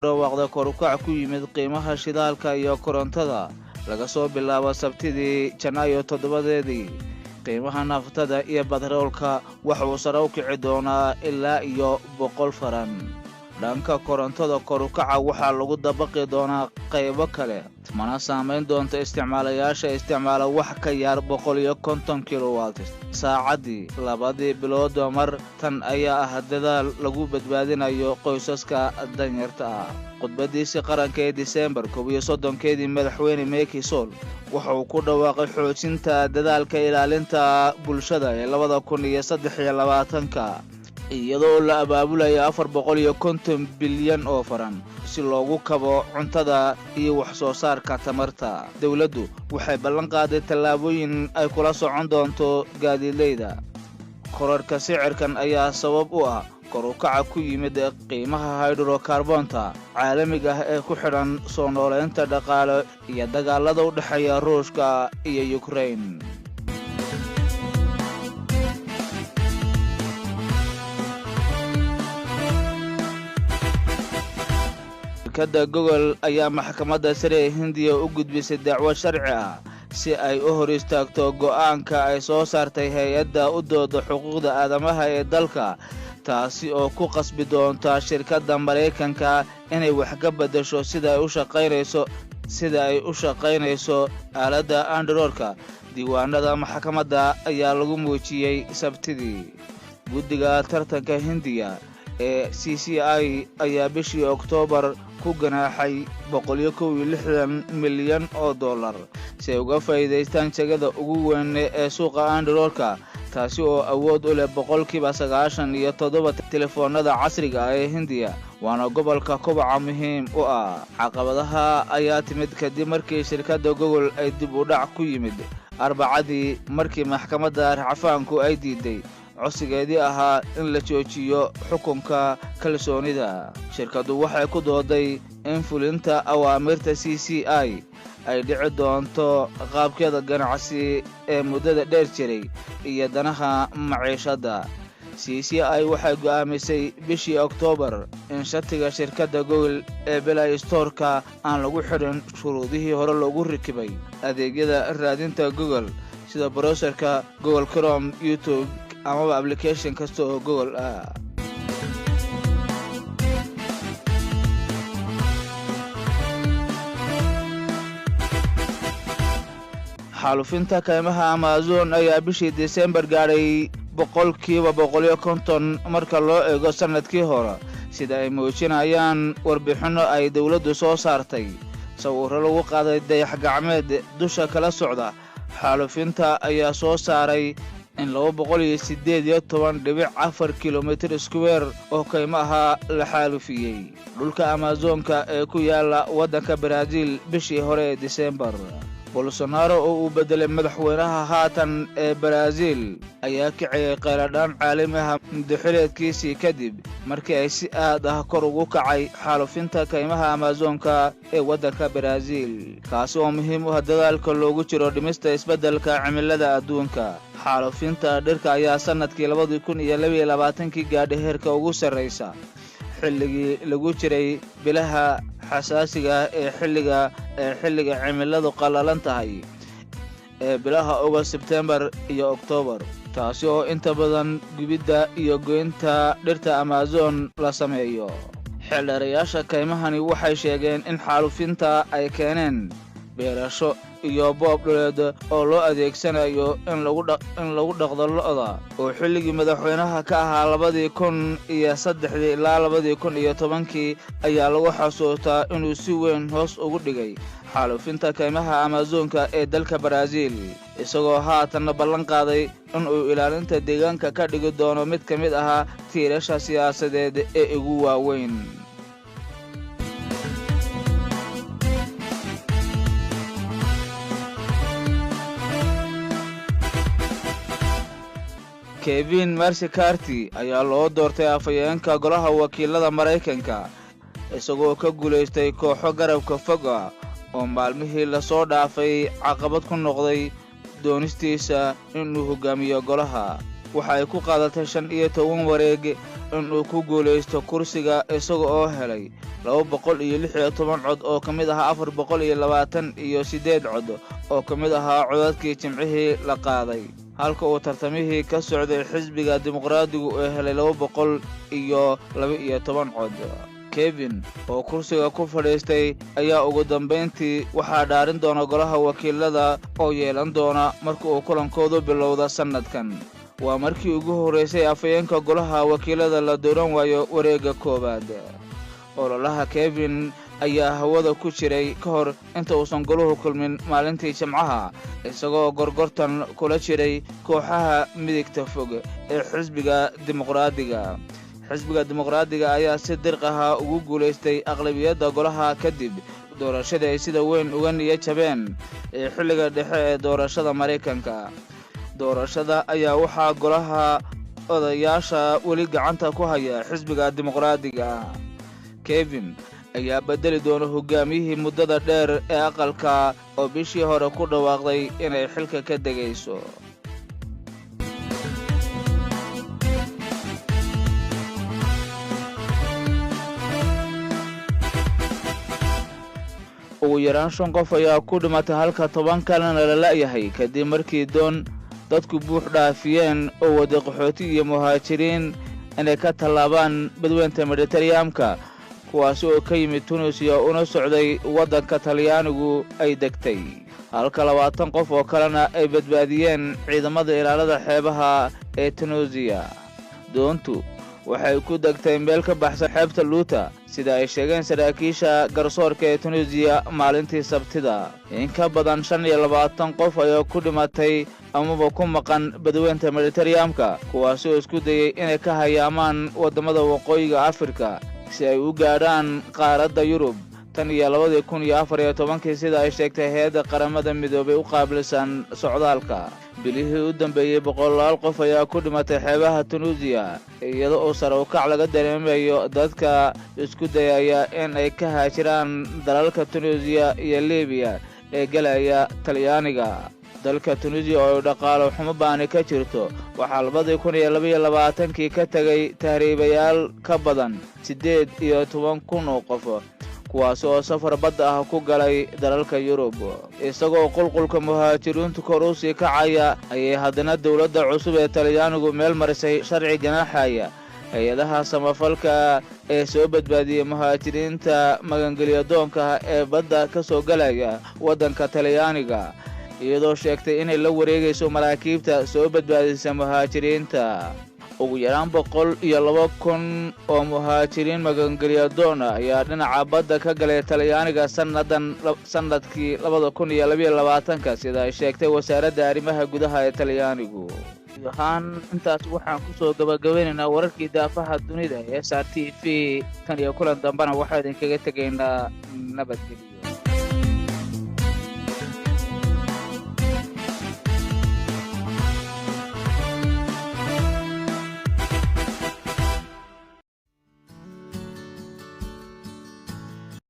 Dhawaaqda korukac ku yimid qiimaha shidaalka iyo korontada laga soo bilaabo Sabtidii Janaayo 7-deedii. Qiimaha naftada iyo batroolka waxauu sare u kici doonaa ilaa iyo 100 faran. Dhanka korontada, korukaca waxaa lagu dabaqi doonaa qaybo kale, mana saamayn doonto isticmaalayaasha isticmaala wax ka yar 150 kilowat saacaddii labadii biloodba mar. Tan ayaa ah dadaal lagu badbaadinayo qoysaska danyarta ah. Khudbadiisii qaranka ee Disembar 31-keedii, madaxweyne Meki Sol waxa uu ku dhawaaqay xoojinta dadaalka ilaalinta bulshada ee 2023-ka, iyadoo la abaabulayo 450 bilyan oo faran si loogu kabo cuntada iyo wax soo saarka tamarta. Dowladdu waxay ballan qaaday tallaabooyin ay kula socon doonto gaadiidleyda. Korarka sicirkan ayaa sabab u ah kor u kaca ku yimid qiimaha hydrokarbonta caalamiga ah ee ku xidhan soo nooleynta dhaqaale iyo dagaalada u dhexeeya Ruushka iyo Yukrain. Shirkadda Google ayaa maxkamadda sare ee Hindiya u gudbisay dacwo sharci ah si ay u hor istaagto go'aanka ay soo saartay hay-adda u dooda xuquuqda aadamaha ee dalka, taasi oo ku qasbi doonta shirkadda Maraykanka inay wax ka beddesho sida ay u shaqaynayso sida ay u shaqaynayso aaladda Androidka. Diiwaanada maxkamadda ayaa lagu muujiyey Sabtidii. Guddiga tartanka Hindiya ee CCI ayaa bishii Oktoobar ku ganaaxay 161 milyan oo dollar si ay uga faa'iidaystaan jegada ugu weyn ee suuqa Androidka, taasi oo awood u leh 97% telefoonada casriga ah ee Hindiya, waana gobolka kobaca muhiim u ah. Caqabadaha ayaa timid kadib markii shirkadda Google ay dib u dhac ku yimid Arbacadii, markii maxkamadda racfaanku ay diiday codsigeedii ahaa in la joojiyo xukunka kalsoonida. Shirkaddu waxay ku dooday in fulinta awaamirta CCI ay dhici doonto qaabkeeda ganacsi ee muddada dheer jiray iyo danaha maciishadda. CCI waxay go'aamisay bishii Oktoobar in shatiga shirkadda Google ee Play Storeka aan lagu xidhin shuruudihii hore loogu rakibay adeegyada raadinta Google sida browserka Google Chrome, YouTube amaba application kasta oo Google ah. Xaalufinta kaymaha Amazon ayaa bishii Disembar gaadhay 150% marka loo eego sannadkii hore, sida ay muujinayaan warbixinno ay dowladdu soo saartay. Sawirro lagu qaaday dayax gacmeed dusha kala socda xaalufinta ayaa soo saaray in 218.4 kilomitir square oo kaymaha la xaalufiyey dhulka Amazonka ee ku yaala waddanka Brazil bishii hore ee Disembar. Bolsonaro oo uu beddelay madaxweynaha haatan ee Brazil ayaa kiciyey qayladhaan caalami ah muddaxileedkiisii kadib markii ay si aad ah kor ugu kacay xaalufinta kaymaha Amazonka ee waddanka Brazil, kaasi oo muhiim u ah dadaalka loogu jiro dhimista isbeddelka cimilada adduunka. Xaalufinta dhirka ayaa sannadkii 2022-kii gaadhay heerka ugu sarraysa xilligii lagu jiray bilaha xasaasiga ah ee xilliga cimiladu qallalan tahay ee bilaha Ogost, Sebtembar iyo Oktoobar, taasi oo inta badan gubidda iyo goynta dhirta Amazon la sameeyo. Xeeldheerayaasha kaymahani waxay sheegeen in xaalufinta ay keeneen beerasho iyo boob dhuleed oo loo adeegsanayo in lagu dhaqdo lo'da, oo xilligii madaxweynaha ka ahaa 2003-dii ilaa 2010-kii ayaa lagu xasuustaa inuu si weyn hoos ugu dhigay xaalufinta kaymaha Amazonka ee dalka Brazil, isagoo haatanna ballan qaaday inuu ilaalinta deegaanka ka dhigi doono mid ka mid ahaa tiirasha siyaasadeed ee ugu waaweyn. Kevin McCarthy ayaa loo doortay afhayeenka golaha wakiilada Maraykanka, isagoo ka guulaystay kooxo garabka fog ah oo maalmihii lasoo dhaafay caqabad ku noqday doonistiisa inuu hogaamiyo golaha. Waxa ay ku qaadatay 15 wareeg Inuu ku guulaysto kursiga isaga oo helay 216 cod oo ka mid ahaa 428 cod oo ka mid ahaa codadkii Jimcihii la qaaday, halka uu tartamihii ka socday Xisbiga Dimuqraadigu uu helay 212 cod. Kevin oo kursiga ku fadhiistay ayaa ugu dambayntii waxaa dhaarin doona golaha wakiilada oo yeelan doona marka uu kulankoodu bilowda sannadkan. Waa markii ugu horraysay afhayeenka golaha wakiilada la dooran waayo wareegga koowaad. Ololaha Kevin ayaa hawada ku jiray ka hor inta uusan goluhu kulmin maalintii Jimcaha, isagoo gorgortan kula jiray kooxaha midigta fog ee Xisbiga Dimuqraadiga. Xisbiga Dimuqraadiga ayaa si dirq ahaa ugu guulaystay aqlabiyadda golaha kadib doorashadii ay sida weyn uga niya jabeen ee xilliga dhexe ee doorashada Maraykanka. Doorashada ayaa waxaa golaha odayaasha weli gacanta ku haya Xisbiga Dimuqraadiga. Kevin ayaa beddeli doona hogaamiyihii muddada dheer ee aqalka oo bishii hore ku dhawaaqday inay xilka ka degayso. Ugu yaraan 5 qof ayaa ku dhimatay halka 10 kalena la la'yahay kadib markii doon dadku buux dhaafiyeen oo waday qaxooti iyo muhaajiriin inay ka tallaabaan badweynta Mediteriyamka, kuwaasi oo ka yimid Tunisiya una socday waddanka Talyaanigu ay degtay, halka 20 qof oo kalena ay badbaadiyeen ciidamada ilaalada xeebaha ee Tunuusiya. Doontu waxay ku degtay meel ka baxsan xeebta Luuta, sida ay sheegeen saraakiisha garsoorka ee Tunuusiya maalintii Sabtida. In ka badan 25 qof ayaa ku dhimatay amaba ku maqan badweynta Mediteriyamka, kuwaasi oo isku dayey inay ka hayaamaan waddamada waqooyiga Afrika si ay u gaadhaan qaaradda Yurub tan iyo 2014-kii, sida ay sheegtay hay-adda Qaramada Midoobay u qaabilsan socdaalka. Bilihii u dambeeyey boqolaal qof ayaa ku dhimatay xeebaha Tunuusiya, iyada oo sare u kac laga dareemayo dadka isku dayaya in ay ka haajiraan dalalka Tunuusiya iyo Libiya ee gelaya Talyaaniga. Dalka Tunuusiya oo ay dhaqaalo xumo baani ka jirto waxaa 2022-kii ka tegay tahriibayaal ka badan 18,000 oo qof, kuwaasi oo safar badda ah ku galay dalalka Yurub. Isagoo qulqulka muhaajiriintu kor u sii kacaya ayay haddana dowladda cusub ee Talyaanigu meel marisay sharci ganaaxaya hay-adaha samafalka ee soo badbaadiyey muhaajiriinta magangelya doonka ee badda ka soo galaya waddanka Talyaaniga, iyadoo sheegtay inay la wareegayso maraakiibta soo badbaadisa muhaajiriinta. Ugu yaraan 102,000 oo muhaajiriin magangelya doona ayaa dhinaca badda ka galay Talyaaniga sannadan sannadkii 2022-ka, sida ay sheegtay wasaaradda arrimaha gudaha ee Talyaanigu. Guud ahaan intaas waxaan ku soo gabagabeynaynaa wararkii daafaha dunida ee SR TV. Tan iyo kulan dambena waxaa idinkaga tegaynaa nabadgelyo.